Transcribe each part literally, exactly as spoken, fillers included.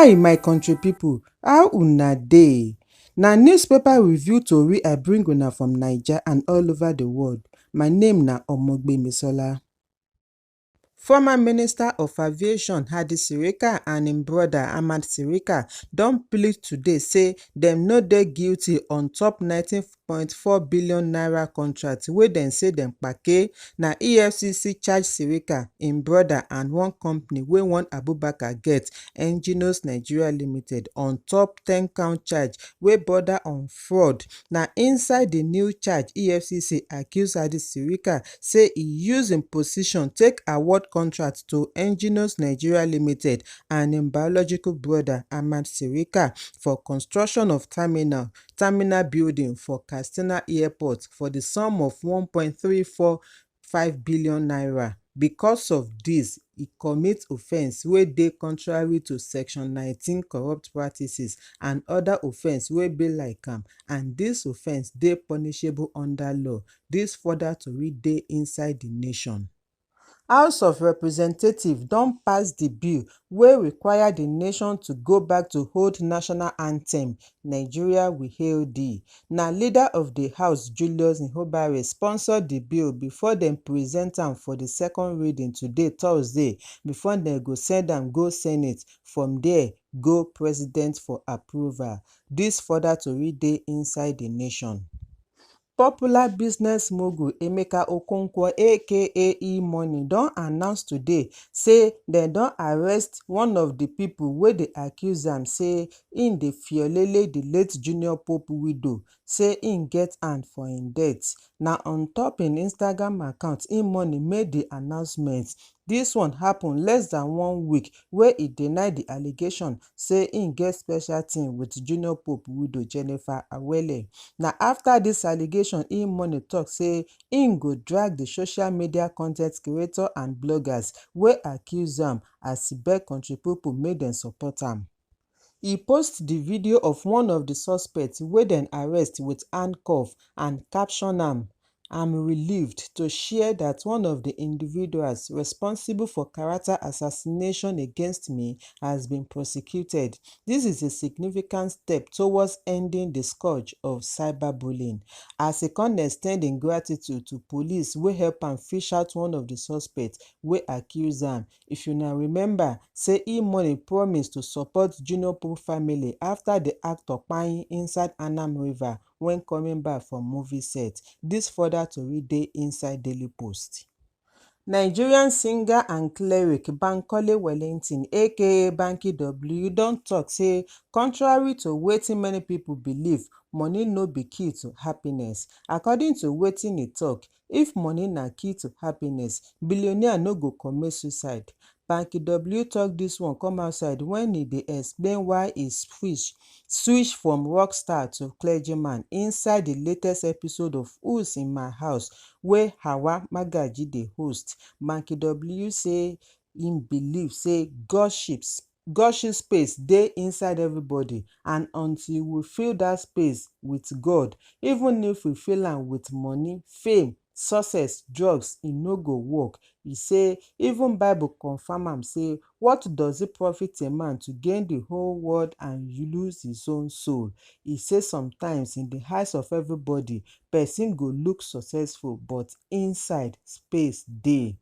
Hi, my country people, how una dey? Na newspaper review tori I bring una from Naija and all over the world. My name na Omogbemisola. Former Minister of Aviation Hadi Sirika and im brother Ahmad Sirika don plead today say dem no dey guilty on top nineteen point four billion naira contract wey dem say dem kpake. Na E F C C charge Sirika, im brother and one company wey one Abubakar get, Enginos Nigeria Limited, on top ten count charge wey border on fraud. Na inside the new charge E F C C accuse Hadi Sirika say e use im position take award contract to Enginos Nigeria Limited and im biological brother Ahmad Sirika for construction of terminal, terminal building for Katsina Airport for the sum of one point three four five billion naira. Because of this, e commit offence wey dey contrary to Section nineteen, corrupt practices, and other offence wey be like am, and this offence dey punishable under law. This further tori dey inside The Nation. House of Representatives don pass the bill wey require the nation to go back to hold national anthem, Nigeria We Hail Thee. Na leader of the House, Julius Nhobare, sponsor the bill before dem present am for the second reading today, Thursday, before dem go send am go Senate, from there go President for approval. This further tori dey inside The Nation. Popular business mogul Emeka Okonkwo, A K A E-Money, don announce today say dem don arrest one of the people wey dey accuse am say im dey fiolele the late Junior Pope widow, say im get hand for im death. Na on top im Instagram account E-Money make the announcement. This one happen less than one week wey e deny the allegation say im get special thing with Junior Pope widow Jennifer Awele. Na after this allegation, E-Money talk say im go drag the social media content creator and bloggers wey accuse am, as e beg country people make dem support am. E post the video of one of the suspects wey dem arrest with handcuff and caption am, "I'm relieved to share that one of the individuals responsible for character assassination against me has been prosecuted. This is a significant step towards ending the scourge of cyberbullying." As e come extend im gratitude to police wey help am fish out one of the suspects wey accuse am. If una remember, say E-Money promise to support Junior Pope family after the actor kpai inside Anam River when coming back from movie set. This further tori dey inside Daily Post. Nigerian singer and cleric Bankole Wellington, A K A Banky W, don talk say, contrary to wetin many people believe, money no be key to happiness. According to wetin e talk, if money na key to happiness, billionaire no go commit suicide. Banky W talk this one come outside when e dey explain why e switch, switch from rock star to clergyman inside the latest episode of Who's in My House, wey Hawa Magaji dey host. Banky W say im believe say Godship, Godship space dey inside everybody, and until we fill that space with God, even if we fill am with money, fame, success, drugs, e no go work. E say even Bible confirm am say, "What does it profit a man to gain the whole world and lose his own soul?" E say sometimes, in the eyes of everybody, person go look successful, but inside, space dey.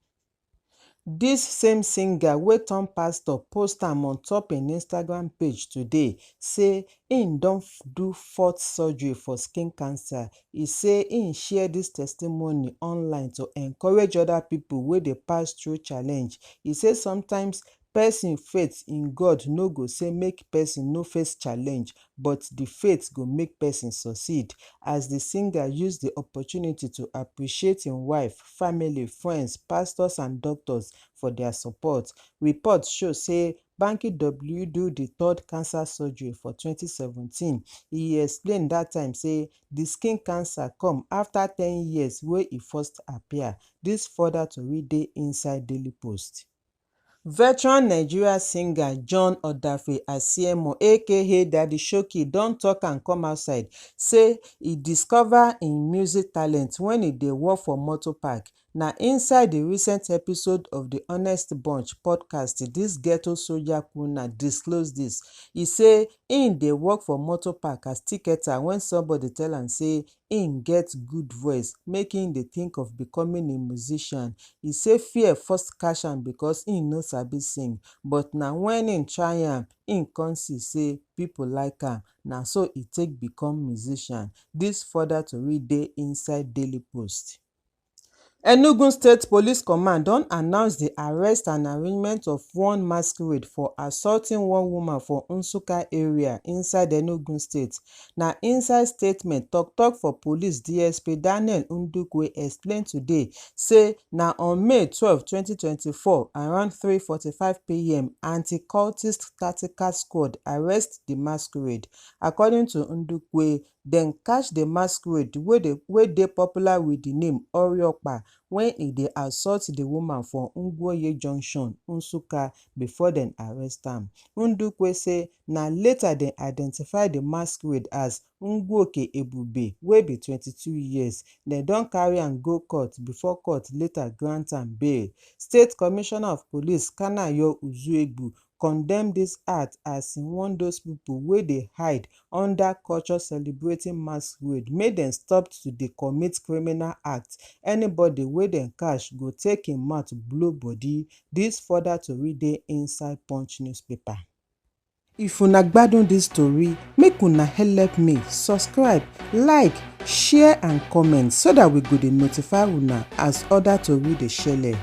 This same singer wey turn pastor post am on top im Instagram page today say im don f-, do fourth surgery for skin cancer. E say im share this testimony online to encourage other people wey dey pass through challenge. E say sometimes person faith in God no go say make person no face challenge, but the faith go make person succeed. As the singer use the opportunity to appreciate im wife, family, friends, pastors and doctors for their support. Reports show say Banky W do the third cancer surgery for twenty seventeen. E explain that time say the skin cancer come after ten years wey e first appear. This further tori dey inside Daily Post. Veteran Nigeria singer John Odafe Asiemo, aka Daddy Shoki, don talk and come outside say e discover im music talent when e dey work for motor park. Na inside the recent episode of the Honest Bunch podcast, this ghetto soldier Kuna disclose this. E say im dey work for motor park as ticketer when somebody tell am say im get good voice, make im dey think of becoming a musician. E say fear first catch am because im no sabi sing, but na when im try am, im come see say people like am. Na so e take become musician. This further tori dey inside Daily Post. Enugu State Police Command don announce the arrest and arraignment of one masquerade for assaulting one woman for Nsukka area inside Enugu State. Na inside statement, tok tok for police D S P Daniel Ndukwe explain today say na on May twelve, twenty twenty-four, around three forty-five p m, anti-cultist tactical squad arrest the masquerade. According to Ndukwe, dem catch the masquerade wey dey wey dey popular with the name Oriokpa when e dey assault the woman for Ngwoye Junction, Nsukka, before dem arrest am. Ndukwe say na later dem identify the masquerade as Ngwoke Ebube, wey be twenty-two years. Dem don carry am go court before court later grant am bail. State Commissioner of Police Kanayo Uzuegbu condemn dis act as e warn those pipo wey dey hide under culture celebrating masquerade make dem stop to dey commit criminal act. Anybody wey dem catch go take im mouth blow body. Dis further tori dey inside Punch newspaper. If una gbadun dis tori, make una help me subscribe, like, share and comment so that we go dey notify una as other tori dey shele.